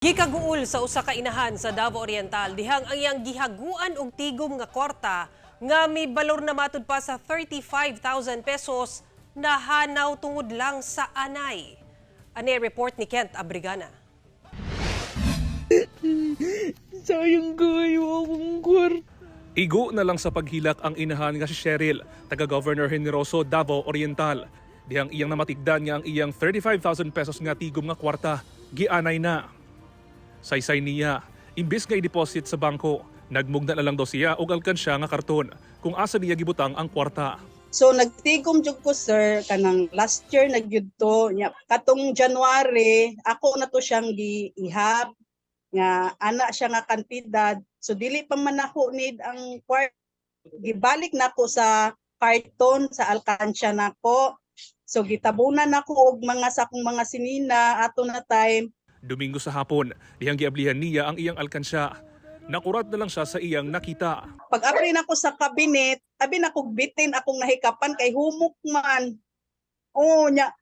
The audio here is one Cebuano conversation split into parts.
Gikaguol sa usa ka inahan sa Davao Oriental dihang ang iyang gihaguan og tigom nga kwarta nga may balor na matud pa sa 35,000 pesos nahanaw tungod lang sa anay. Ani report ni Kent Abrigana. Sayang kayo akong kwarta. Igo na lang sa paghilak ang inahan nga si Cheryl, taga Governor Generoso, Davao Oriental. Dihang iyang namatigdan nga ang iyang 35,000 pesos nga tigom nga kwarta, gianay na. Saysay niya, imbes nga i-deposit sa bangko, nagmugna na lang daw siya og alkansya nga karton kung asa niya gibutang ang kwarta. So nagtigom jud ko, sir, kanang last year nagyud to nya, katong January ako na to siyang giihap nga ana siya nga kantidad. So dili pa man nako need ang kwarta, gibalik nako sa karton sa alkansya nako. So gitabunan nako og mga sa akong mga sinina ato na time. Domingo sa hapon, dihang giablihan niya ang iyang alkansya. Nakurat na lang siya sa iyang nakita. Pag abri nako sa cabinet, abi nako bitin akong nahikapan kay humok man. Oh, nya.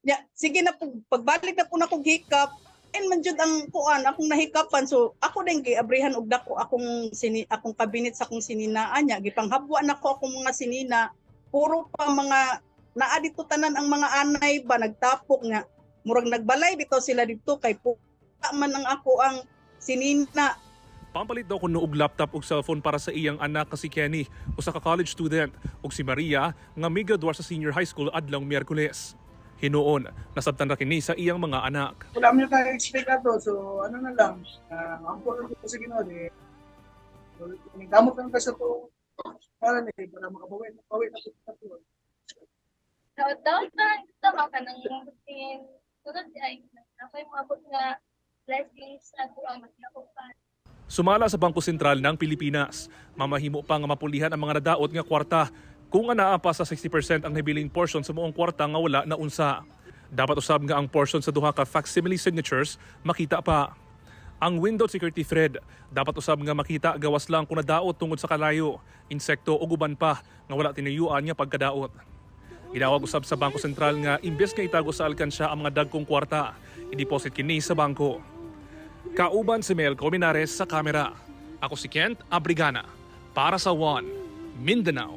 Nya, sige na po, pagbalik na po nako hikap, and man jud ang kuan akong nahikapan. So ako din giabrihan og dako akong akong cabinet sa akong sininaan nya, gipanghabwa nako akong mga sinina. Puro pa mga naa dito tanan ang mga anay ba, nagtapok nga. Murag nagbalay bitaw sila dito kay puta man ang ako ang sinina. Pampalit daw kuno og laptop ug cellphone para sa iyang anak nga si Kenny, usa ka college student, ug si Maria nga migraduar sa senior high school adlong Miyerkules. Hinuon, nasabtan ra kini sa iyang mga anak. Wala mo tayo expect na to. So, ano na lang, ang po ko sa Ginoo eh. So, damot lang ka sa to para ni para makabawi, makabawi na po sa to. Daot-daot na ito ka ng tingin. Sunod ay ako'y maabot nga blessings sa ako ang pa. Sumala sa Bangko Sentral ng Pilipinas, mamahimo pa nga mapulihan ang mga nadaot nga kwarta kung anaa pa sa 60% ang nabiling portion sa moong kwarta nga wala na unsa. Dapat usab nga ang portion sa duha ka facsimile signatures makita pa. Ang window security thread dapat usab nga makita gawas lang kung nadaot tungod sa kalayo, insekto o uban pa nga wala tinuyuan nga pagkadaot. Gidawag usab sa Bangko Sentral nga imbes nga itago sa alkansya ang mga dagkong kwarta, i-deposit kini sa bangko. Kauban si Mel Cominares sa kamera. Ako si Kent Abrigana para sa One Mindanao.